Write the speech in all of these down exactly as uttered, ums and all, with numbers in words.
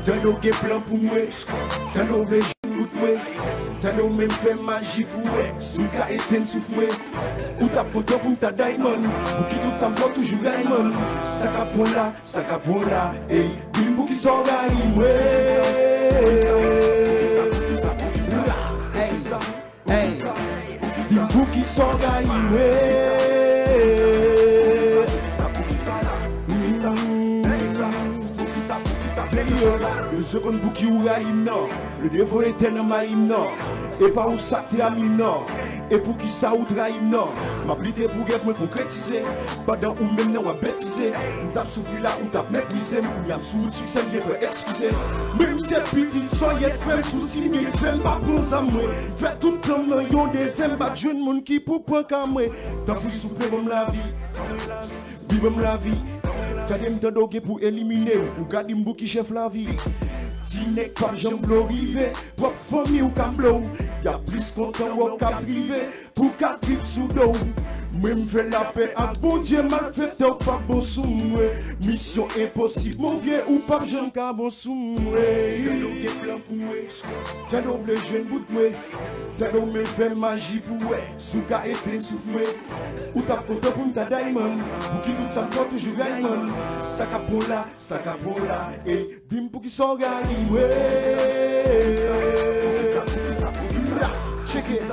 Tande w gen plan pou mwen. Tande w vle jwenn bout mwen. Tande w menm fè maji pou wè si w ka etenn souf mwen. Ou t ap kontan pou m ta Diamond. Pou ki tout sa m fè w toujou Diamond. Sa k ap bon la, sa k ap bon la. Ey, di m pou ki sa w rayi mwen. Ey. Ey, di m pou ki sa w rayi mwen. Yo, yo se konn pou ki ou rayi m nan. Le devil etè nan mayi m nan. E pa ou sa k te ami m nan. E pou ki sa ou trayi m nan. M ap lite pou rèv mwen konkretize. Pandan ou menm nan w ap betize. M t ap soufri la ou t ap meprize m. Kounye a m sou wout siksè m vle fè eskize. Menm si se pitit sòyèt frè m sousi m gen fè m pa pran zam mwen. Fè tout tan m nan yon dezyèm pa t jwenn moun ki pou pran ka mwen. Tanpri souple ban m lavi. Wi ban m lavi. Tande m tande w gen pou elimine m. Ou ka di m bouki chèf lavi. Ti nèg p ap janm vle w rive. Pwòp fanmi w ka blow. Y ap plis kontan wè w k ap drive. Pou ka trip sou do w. Mwen m fè lapè ak Bondye malfektè w p ap bon sou mwen. Misyon enposib mon vye ou p ap janm ka bon sou mwen. Tande w gen plan pou mwen. Tande w vle jwenn bout mwen. Tande w menm fè maji pou wè si w ka etenn souf mwen. Ou t ap kontan pou m ta Diamond. Pou ki tout sa m fè w toujou Diamond. Sa k ap bon la, sa k ap bon la. Ey, di m pou ki sa w rayi mwen. Check it.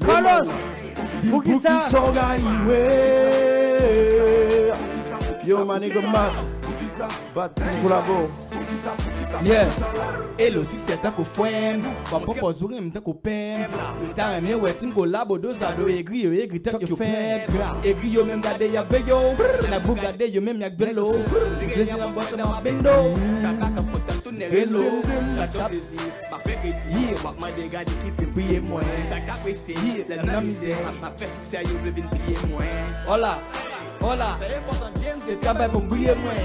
Carlos, pou ki sa? Pou ki sa w rayi mwen. Yo, my nigga Mac. Bad Team Kolabo. Yeah. Hello, siksè tankou frè m. W ap pran pòz ou renmen tankou pè m. Yo ta renmen wè Team Kolabo do sa do egri, yo egri tank yo fèb. Egri yo menm gade y ap veye w. Nan bou gade yo menm y ak velo. Yo plezi nan bòs nan bendo. Kaka k ap kontan tounen relo. Sa k ap M ap fè kredi, w ap mande gade ki ti priye mwen. Sa k ap rete, lè m nan mizè, m ap fè siksè, yo vle vin piye mwen. Hola, hola, fè efò tann James de travay pou m briye mwen.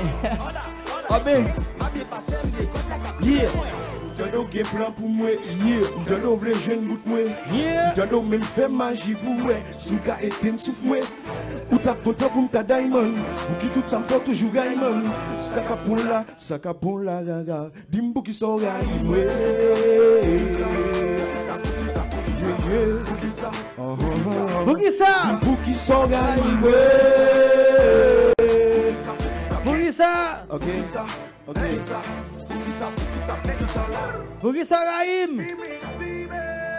Obens, m ap byen pase m, de kontak ap piye mwen. Tande w gen plan pou mwen, yeah. M tande w vle jwenn bout mwen, yeah. M tande w menm fè maji pou wè si w ka etenn souf mwen. Ou t ap kontan pou m ta Diamond. Pou ki tout sa m fè w toujou Diamond. Sa k ap bon la, sa k ap bon la, rara. Di m pou ki sa w rayi mwen. Yeah, yeah. Pou ki sa? Di m pou ki sa w rayi mwen. Pou ki sa? Ok. Ok. Pou ki sa w rayi m?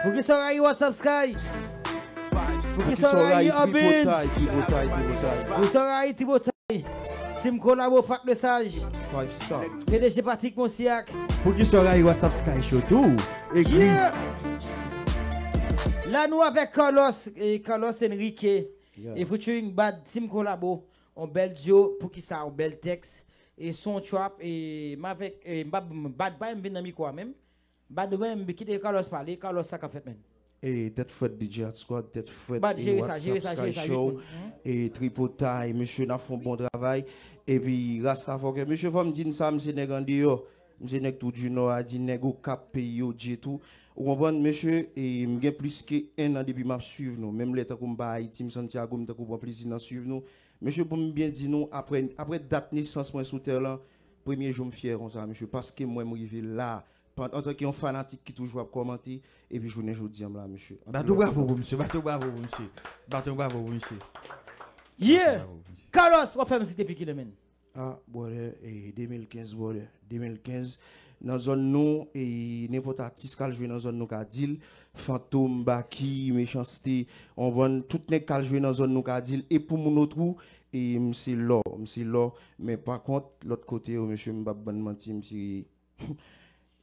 Pou ki sa w rayi WhatsApp Sky? Pou ki sa w rayi Obens? Pou ki sa w rayi Tripotay? Pou ki sa w rayi Tripotay? Team Kolabo Fat le Saj. Five star. P D G Patrick Monsiak. Pou ki sa w rayi WhatsApp Sky Show tou? Egri. Yeah. La nou avèk Carlos, e Carlos Enrique. Yeah. E featuring Bad Team Kolabo. On bèl duo, pou ki sa, on bèl tèks. E son trap, e m avèk, e m pa, Bad pa m vin nan mikwo a menm. Bad, men, kite Carlos pale. Carlos, sa k ap fèt, men? E tèt frèt D J Hot Squad, tèt frèt, Bad, e jere sa, WhatsApp jere sa, jere Sky sa, Show, jere sa. E Tripotay, mesye, n ap fè yon bon travay. Epi Rasta Fòkè, mesye, fò m di n sa, m se nèg andeyò. M se nèg tou di nò a, di nèg Okap, peyi yo, Dje tou. Ou konprann, mesye, e m gen plis ke en an depi m ap swiv nou. Menm lè tankou m pa Ayiti, m Santiago, m tankou pran plezi nan swiv nou. Mesye, pou m byen di nou, apre, apre dat nesans mwen sou tè lan, premye jou m fyè konsa, mesye, paske m wè m rive la. An, antanke yon fanatik ki toujou ap kòmante, epi jounen jodi a m la, mesye. Bat yon bravo pou misye, bat yon bravo pou misye. Bat yon bravo pou misye. Yeah! Bravo pou misye. Carlos, w ap fè mizik depi kilè, menn? Ah, brother, e de mil kenz, brother. De mil kenz, nan zòn nou, e nenpòt atis k al jwe nan zòn nou ka di l, Fantom, Baky, Mechanste, on vann, tout nèg k al jwe nan zòn nou ka di l, e pou moun Otwou, e m se lò, m se lò, men pa kont, lòt kote yo, mesye, m p ap bann manti, m se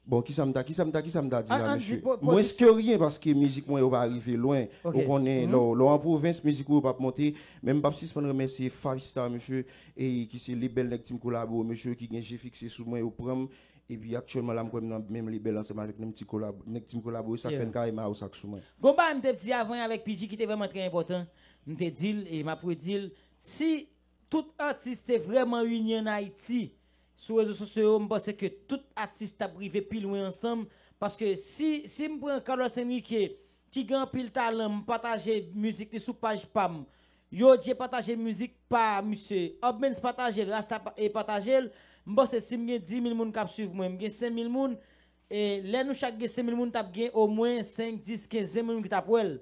Bon, kisa m ta, kisa m ta, kisa m ta di la, mesye? Mwens ke ryen, paske mizik mwen yo pa rive lwen. Ou konnen, lè w, lè w an pwovens, mizik ou yo p ap monte. Men m p ap sispann remèsye Five Star, mesye, e ki se lebèl nèg Team Kolabo, mesye, ki gen je fikse sou mwen, yo pran m. Epi aktyèlman la, m kwè m nan menm lebèl ansanm avèk nèg Team Kolabo, nèg Team Kolabo, e sa k fè n kare mayo sa k sou mwen. Gon bagay m te di avan avèk P G ki te vrèman trè enpòtan. M te di l, e m ap redi l, si tout atis te vrèman ini ann Ayiti, sou rezo sosyo yo, m panse ke tout atis t ap rive pi lwen ansanm, paske si, si m pran Carlos Enrique, ki gen anpil talan, m pataje mizik li sou paj pa m, Yo Dje pataje mizik pa misye, Obmens pataje l, Rasta pa, e pataje l, M panse si m gen dis mil moun k ap swiv mwen, m gen senk mil moun, e lè nou chak gen senk mil moun, t ap gen omwen senk, dis, kenz, ven mil moun ki t ap wè l.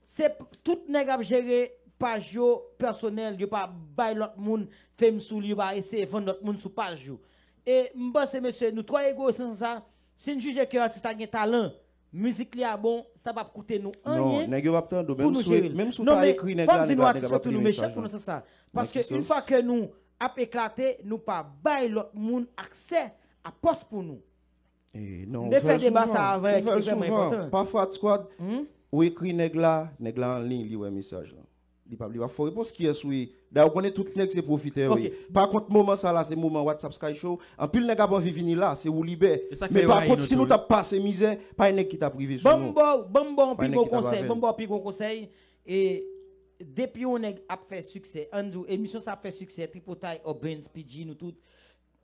Se p- tout nèg ap jere paj yo pèsonèl, yo pa bay lòt moun fame sou li, yo pa eseye vann lòt moun sou paj yo. E m panse, mesye, nou twò egoyis nan sans sa. Si n jije ke atis la gen talan, mizik li a bon, sa p ap koute nou anyen. Non, nèg yo p ap tande w. Menm si w ta ekri nèg la, nèg la, nèg la p ap li mesaj la. Nan sans sa. Paske yon fwa ke nou ap eklate, nou pa bay lòt moun aksè a pòs pou nou. E, non, m te fè deba sa avan, ki vrèman enpòtan. Pafwa, Squad, ou ekri nèg la, nèg la an liy, li wè mesaj lan. Li p ap, li p ap fè w repons kiyès ou ye. Dayè, ou konnen tout nèg se pwofitè yo ye. Pa kont, moman sa la, se moman WhatsApp Sky Show. Anpil nèg ap anvi vini la, se woulibè. Men pa kont, si nou t ap pase mizè, pa gen nèg ki t ap rive sou nou. Ban m ba w pi gwo konsèy, ban m ba w pi gwo konsèy. E depi yon nèg ap fè siksè, ann di w, emisyon sa ap fè siksè, Tripotay, Obens, P G, nou tout,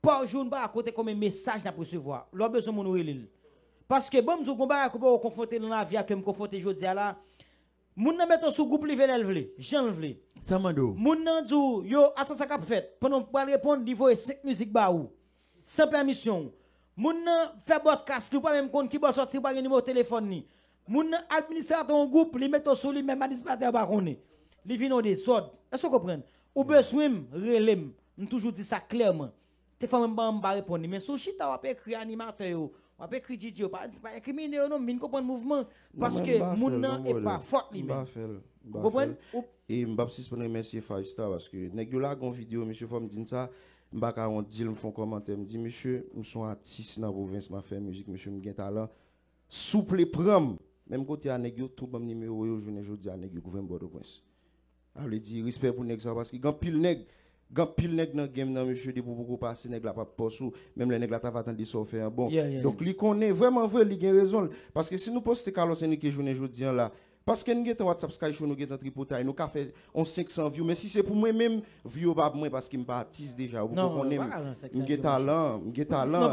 pa yon jou, nou pa ka konte konbyen mesaj n ap resevwa. Lè w bezwen moun, ou rele l. Paske, ban m di w, gon bagay ke w poko konfwonte nan lavi a, ke m konfwonte jodi a la, moun nan mete w sou gwoup li vle, lè l vle, jan l vle. San mande w. Moun nan di w, yo, atò sa k ap fèt. Pandan w pral reponn, li voye senk mizik ba ou. San pèmisyon w. Moun nan fè bwòdkas li, ou pa menm konn ki bò l sòti, ou pa gen nimewo telefòn li. Moun nan administratè yon gwoup, li mete w sou li, menm administratè a pa konnen. Li vin yon dezòd. Èske w konprann? Ou bezwen m, rele m. M toujou di sa klèman. Te fè mwen m pa, m pa reponn li. Men si w chita w ap ekri animatè yo, w ap ekri D J yo, pa, pa enkrimine yo non, m vin konprann mouvman. Paske moun nan e pa fòt li menm. Ou konprann? E m p ap sispann remèsye Five Star paske nèg yo lage yon videyo, mesye, fò m di n sa, m pa ka wont di l, m fè yon kòmantè, m di, mesye, m se yon atis nan pwovens, m ap fè mizik, mesye, m gen talan. Souple pran m. Menm kote a nèg yo tou ban m nimewo yo, jounen jodi a nèg yo gouvèn Pòtoprens. Sa vle di, respè pou nèg sa, paske gen anpil nèg, gen anpil nèg nan game nan, mesye, depi w poko pase, nèg la p ap pòs ou, menm lè nèg la ta va tande sa w fè an bon. Donk, li konnen, vrèman vre, li gen rezon l. Paske si nou poste Carlos Enrique jounen jodi a la, paske n gentan WhatsApp Sky Show, nou gentan tripotay, nou ka fè yon senk san view, men si se pou mwen menm, view yo pa pou mwen, paske m pa atis deja, yo poko konnen m. M gen talan, m gen talan.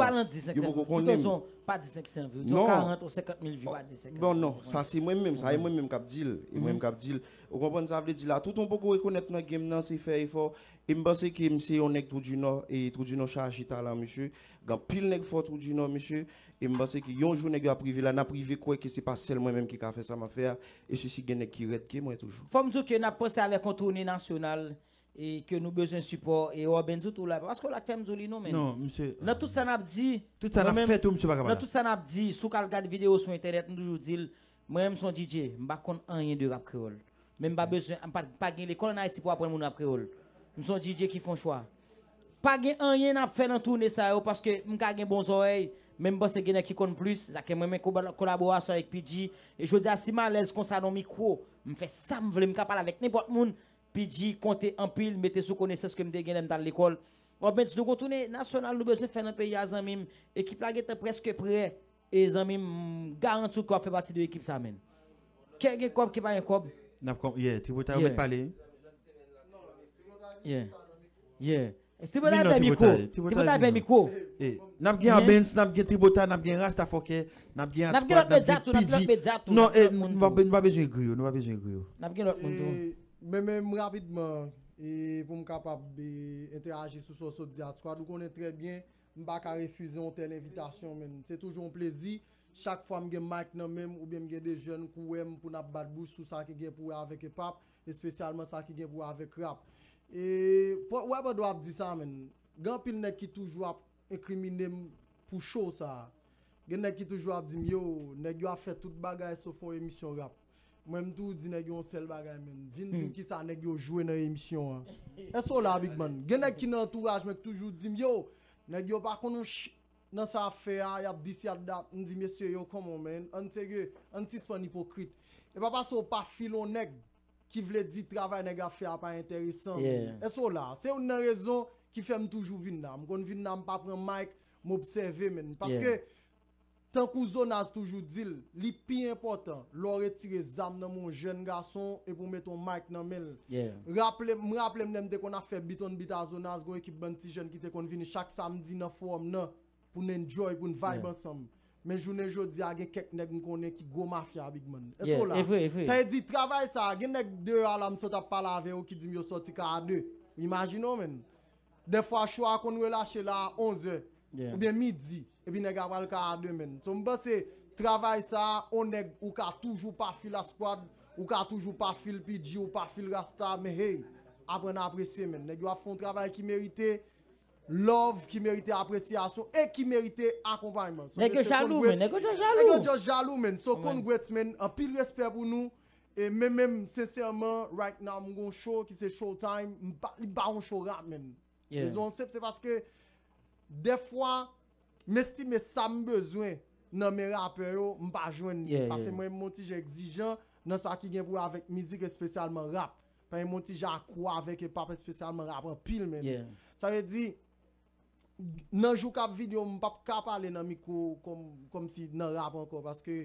Yo poko konnen m. Pa di senk san view, di yon karant ou senkant mil view, pa di senk san view. Bon, non, sa se mwen menm, sa e mwen menm k ap di l, e mwen menm k ap di l. Ou konprann sa vle di la? Tout moun poko rekonèt nan game nan, se fè efò. E m panse ke m se yon nèg Trou di Nò, e Trou di Nò chaje talan, mesye. Gen anpil nèg fò Trou di Nò, mesye. E m panse ke yon jou nèg yo ap rive la, n ap rive kwè ke se pa sèl mwen menm ki ka fè sa m ap fè a. E sesi gen nèg ki rèd ke mwen toujou. Fò m di w ke n ap panse avèk yon toune nasyonal. E ke nou bezwen sipò, e Robens ou tou la, paske w la k fè m di w li non, men. Non, misye. Nan tout sa n ap di, tout sa n ap fè tou, misye pa ka pa la. Nan tout sa n ap di, si w ka al gade videyo sou entènèt, m toujou di l, mwen menm m se yon D J, m pa konn anyen de rap kreyòl. Men m pa bezwen, m pa, pa gen lekòl ann Ayiti pou aprann moun rap kreyòl. M se yon D J ki fè yon chwa. Pa gen anyen n ap fè nan toune sa yo, paske m ka gen bon zòrèy, men m panse gen nèg ki konn plis, sa ke mwen renmen koba-, kolaborasyon avèk P G, e jodi a si m alèz konsa nan mikwo, m fè sa m vle, m ka pale avèk nenpòt moun, P G konte anpil, mete sou konesans ke m te gen lè m t al lekòl. Obens, nou gon toune nasyonal nou bezwen fè nan peyi a, zanmi m. Ekip la gentan prèske prè. E zanmi m, m garanti w ke w ap fè pati de ekip sa, menn. Kè gen kòb, kè pa gen kòb. N ap kon-, yeah, Tripotay ou mèt pale. Yeah. Yeah. Tripotay pè mikwo. Tripotay pè mikwo. N ap gen Obens, n ap gen Tripotay, n ap gen Rasta Fòkè, n ap gen Atkwad, n ap gen P G. Non, e, nou pa, nou pa bezwen egri yo, nou pa bezwen egri yo. N ap gen lòt moun tou. Men, men, rapidman, e, pou m kapab, e, entèyaji sou sa w sot di a, Squad, ou konnen trè byen, m pa ka refize yon tèl envitasyon, men se toujou yon plezi. Chak fwa m gen mic nan men m, oubyen m gen de jèn k ou wè m pou n ap bat bouch sou sa ki gen pou wè avèk hip hop, espesyalman sa ki gen pou wè avèk rap. E, pò-, wè, pandan w ap di sa, men, gen anpil nèg ki toujou ap enkrimine m pou show sa a. Gen nèg ki toujou ap di m, yo, nèg yo ap fè tout bagay sof yon emisyon rap. Mwen, m toujou di nèg yo yon sèl bagay, men. Vin di m kisa nèg yo jwe nan emisyon an. Èske w la, Big Man? Gen nèg ki nan antouraj mwen ki toujou di m, yo, nèg yo pa konn yon ch-, nan sa y ap fè a, y ap dis, y ap dat. M di, mesye, yo, come on, man. Ann serye, ann sispann ipokrit. E pa paske w pa file yon nèg ki vle di travay nèg ap fè a pa enteresan. Èske w la? Se youn nan rezon ki fè m toujou vin la. M konn vin la, m pa pran mic, m obsève, men. Paske, tankou Zonaz toujou di l, li pi enpòtan lè w retire zam nan men yon jèn gason epi w mete yon mic nan men l. Raple, m raple m lè m te konn ap fè beat on beat a Zonaz, gon ekip bann ti jèn ki te konn vini chak samdi nan fowòm nan pou n enjoy, pou n vibe ansanm. Men jounen jodi a, gen kèk nèg m konnen ki gwo mafya, Big Man. Èske w la? Sa vle di, travay sa a, gen nèg deyò a la, m sot ap pale avè yo ki di m yo sòti K A de. Imajine w, menn. Dèfwa cho a konn relache la a onz è oubyen midi, epi nèg la pral ka a demen. So, m panse travay sa a, on nèg ou ka toujou pa feel Askwad, ou ka toujou pa feel P G, ou pa feel Rasta, men hey, aprann apresye, men. Nèg yo ap fè yon travay ki merite love, ki merite apresyasyon e ki merite akonpayman. So, nèg yo jalou, men. Nèg yo just jalou, men. So, congrats, men. Anpil respè pou nou. E men menm, sensèman, right now, m gon show ki se Showtime. M pa, li pa yon show rap, men. Rezon sèt, se paske dèfwa, m estime sa m bezwen nan men rapè yo, m pa jwenn li. Paske mwen, m yon ti jan egzijan nan sa ki gen pou wè avèk mizik, espesyalman rap. Paske m yon ti jan akro avèk hip hop, espesyalman rap anpil, men. Sa vle di, nan jou k ap vini yo, m p ap ka pale nan mikwo kòm, kòmsi nan rap ankò, paske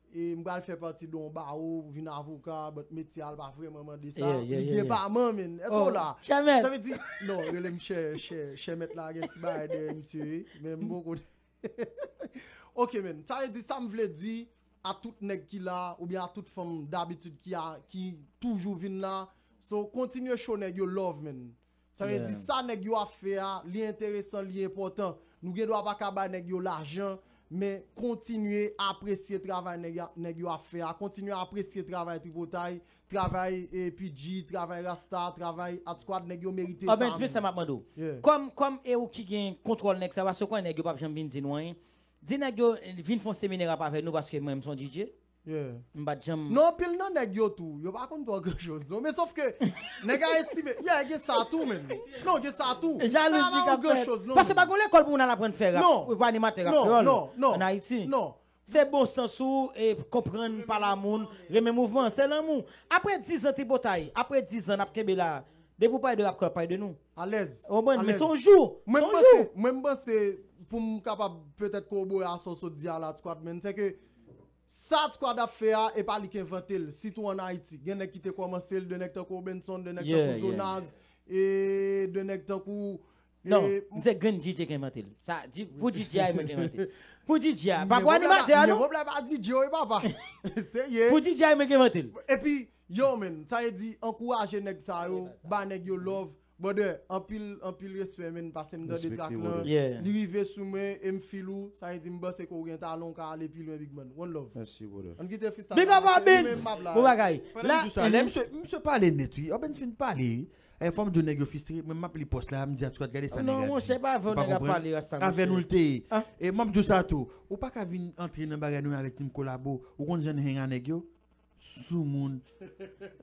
e m pral fè pati de yon bawo pou vin avoka, but metye a l pa vrèman mande sa. Li byen pa man, men. Èske w la? Sa vle di, non, rele m chè, chè, chè mèt la gen ti bagay dèyè misye, wi. Men m poko. Ok, men. Sa vle di, sa m vle di a tout nèg ki la, oubyen a tout fanm dabitid ki a, ki toujou vin la. So, kontinye show nèg yo love, men. Sa vle di sa nèg yo ap fè a, li enteresan, li enpòtan. Nou gen dwa pa ka bay nèg yo lajan, men kontinye apresye travay nèg, nèg yo ap fè a. Kontinye apresye travay Tripotay, travay eh, P G, travay Rasta, travay Hot Squad, nèg yo merite sa. Obens, men sa m ap mande w. Kòm, kòm e ou ki gen kontwòl nèg sa, paske w konnen nèg yo p ap janm vin di nou anyen. Di nèg yo vin fè yon seminè rap avè nou, paske mwen, m se yon D J. M pa t janm. Non, anpil nan nèg yo tou, yo pa konn twò gran choz, non. Men sòf ke, nèg a estime, yeah, gen sa tou, men. Non, gen sa tou. Jalouzi k ap fèt. Paske pa gon lekòl pou moun al aprann fè rap, pou animatè rap kreyòl ann Ayiti. Non. Se bon sans ou, e konprann pale a moun, renmen mouvman, se lanmou. Apre diz an tripotay, apre diz an n ap kenbe la, depi w pale de rap kreyòl, pale de nou. Alèz. Ou konprann? Men se yon jou. Se yon jou. Mwen, m panse, pou m kapab petèt kowobore a sa w sot di a la, Squad, men, se ke sa Squad ap fè a, e pa li k envante l, sitou ann Ayiti. Gen nèg ki te kòmanse l, de nèg tankou Obenson, de nèg tankou Zonaz, e de nèg tankou. Non, m se grenn D J k envante l. Sa, di, pou D J a, e mwen k envante l. Pou D J a, pa pou animatè a, non. Gen pwoblèm a D J, wi, papa. Serye. Pou D J a, e mwen k envante l. Epi, yo, men, sa vle di, ankouraje nèg sa yo, ba nèg yo love. Brother, anpil, anpil respè, men, paske m tande track lan. Li rive sou mwen, e m feel ou, sa vle di, m panse ke w gen talan, w ka ale pi lwen, big man. One love. Mèsi, brother. Ann kite freestyle la mache, li menm m ap la. Bon bagay. Pandan m di w sa, lè misye, misye pale nèt, wi. Obens fin pale, wi. E fò m di w nèg yo fistre, mwen m ap li pòs la, m di a Squad gade sa nèg la di. Non, monchè, pa avè w nèg ap pale, Rasta, monchè. Avè nou l te ye. E m ap di w sa tou, ou pa ka vin antre nan bagay nou avèk team kolabo, ou konn jan n hang a nèg yo? Soumoun.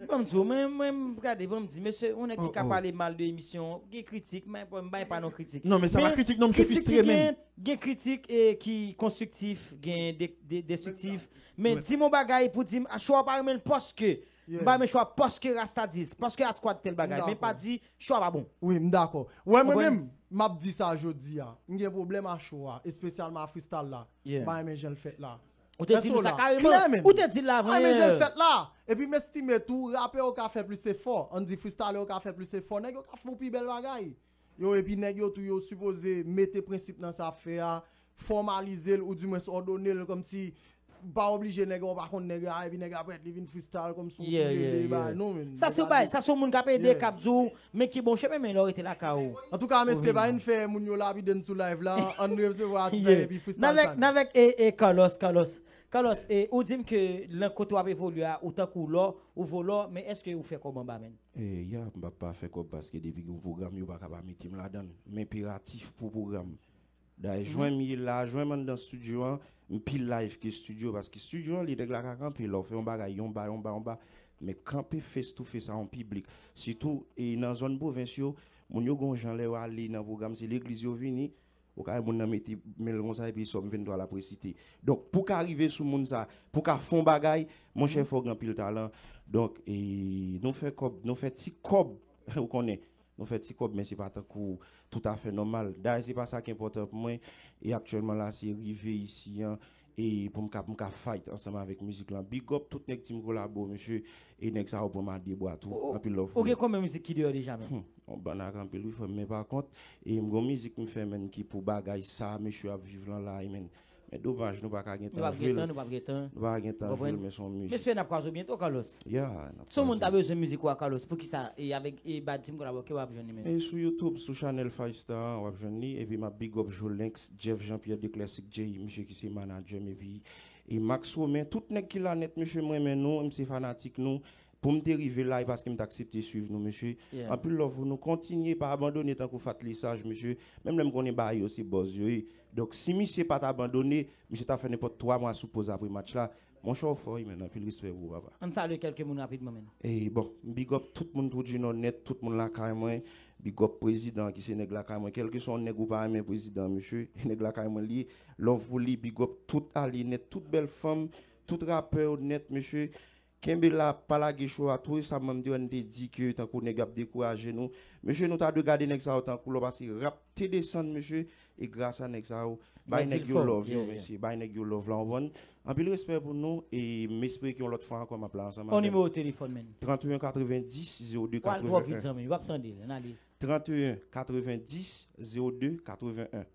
Ban m di w, mwen, mwen, m gade, ban m di, mesye, yon nèg ki ka pale mal de emisyon, gen kritik, men m bay pa non kritik. Non, men sa pa kritik, non, misye fistre menm. Gen, gen kritik e ki konstriktif, gen de, de, destriktif. Men di m yon bagay pou di m, a, cho a pa renmen l paske, m pa renmen cho a paske Rasta di l, paske Hot Squad tèl bagay, men pa di cho a pa bon. Wi, m dakò. Wè, mwen menm, m ap di sa jodi a. M gen pwoblèm a cho a, espesyalman a freestyle la. M pa renmen jan l fèt la. Ou te di nou sa kareman. Ou te di l la avan yè. Menm jan l fèt la. Epi m estime tou, rapè yo ka fè plis efò. Ann di freestylè yo ka fè plis efò. Nèg yo ka fè yon pi bèl bagay. Yo, epi nèg yo tou, yo sipoze mete prensip nan sa ap fè a, fòmalize l, oudimwens òdone l, kòmsi pa oblije nèg la, ou pa konn nèg la, epi nèg la prèt, li vin freestyle kòmsi yon koulele, bagay. Non, men. Sa se yon bagay, sa se yon moun k ap ede, k ap di w, men ki bon chemen, men lè w rete lakay ou. Antouka, mesye, pa vin fè moun yo lapide n sou live la. Ann resevwa atis la epi freestyle time. N avèk, n avèk, e, e, Carlos, Carlos. Carlos, e, ou di m ke nan kote w ap evolye a, ou tankou lò, ou vo lò, men èske ou fè kòb anba, menn? E, ya, m p ap pa fè kòb paske depi gen yon pwogram, yo pa ka pa mete m ladan l. M enperatif pou pwogram. Dayè, jwenn m ye la, jwenn m anndan estidyo an, m pi live ke estidyo, paske estidyo an, li nèg la ka kanpe, lè w fè yon bagay, yon ba, yon ba, yon ba, men kanpe face to face a yon piblik. Sitou, e nan zòn pwovens yo, moun yo gon jan lè yo ale nan pwogram, se legliz yo vini, ou ka wè moun nan mete men l konsa, epi Sòm venntwa l ap resite. Donk, pou w ka rive sou moun sa, pou w ka fè yon bagay, monchè, fò w gen anpil talan. Donk, e, nou fè kòb, nou fè ti kòb, ou konnen. Nou fè ti kòb, men se pa tankou toutafè nòmal. Dayè, se pa sa ki enpòtan pou mwen. E aktyèlman la, se rive isi an, e pou m ka, pou m ka fight ansanm avèk mizik lan. Big up tout nèg Team Kolabo, mesye. E nèg sa yo pran m a de bra tou. Anpil love pou nou. Ou gen konbyen mizik ki deyò deja, menn? Hmm, yon bann ak anpil, wi, frè m, men pa kont, e m gon mizik m fè, menn, ki pou bagay sa, mesye ap viv lan la, e, menn. Men domaj, nou pa ka gen tan jwe l. Nou p ap gen tan, nou p ap gen tan. Nou pa ka gen tan jwe l, men se yon mizik. M espere n ap kwaze w byento, Carlos. Ya, n ap kwaze. Si yon moun ta bezwen mizik ou a, Carlos, poukisa, e avèk, e Bad Team Collabo, ke w ap jwenn li menm? E sou YouTube, sou chanèl Five Star, w ap jwenn li. Epi m ap big up Jolenx, Jeff Jean-Pierre de Classic J, misye ki se manadjè m, epi e Max Romain, tout nèg ki la nèt, mesye, m renmen nou, m se fanatik nou. Pou m te rive la, e paske m t aksepte swiv nou, mesye. Anpil love pou nou. Kontinye, pa abandone tankou Fat Lesage, mesye. Menm lè m konnen bagay yo se buzz yo ye. Donk, si misye pa t abandone, misye t ap fè nenpòt twa mwa sou poz apre match la. Monchè, w fò wi, men. Anpil respè pou ou, papa. Ann salye kèlke moun rapidman, men. E bon, m big up tout moun Trou di Nò nèt, tout moun lakay mwen. Big up prezidan ki se nèg lakay mwen. Kèlkeswa yon nèg ou pa renmen prezidan, mesye, nèg lakay mwen li. Love pou li, big up tout alye nèt, tout bèl fanm, tout rapè yo nèt, mesye. Kenbe la, pa lage cho a. Tou resaman, m te wè n te di ke tankou nèg yo ap dekouraje nou. Mesye, nou ta dwe gade nèg sa yo tankou lò, paske rap te desann, mesye, e gras a nèg sa yo. Bay nèg yo love yo, mesye. Bay nèg yo love la, w konprann? Anpil respè pou nou, e m espere ke yon lòt fwa ankò, m ap la ansanm avè nou. On nimewo telefòn, men. Trant e en katrevenndis zewo de katreven en. Pral twò vit, zanmi. W ap tande l, ann ale. Trant e en katrevenndis zewo de katreven en.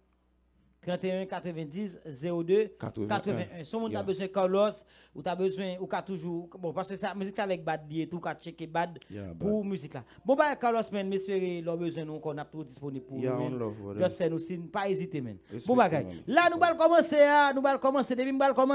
Trant e en katrevenndis zewo de katreven en. Si yon moun ta bezwen Carlos, ou ta bezwen, ou ka toujou, bon, paske sa, mizik sa avèk Bad li ye tou, ou ka tcheke Bad pou mizik la. Bon bagay, Carlos, men, m espere lè w bezwen nou ankò, n ap toujou disponib pou ou, men. Just fè nou siy, pa ezite, men. Bon bagay. La, nou pral kòmanse a, nou pral kòmanse, depi m pral kòmanse.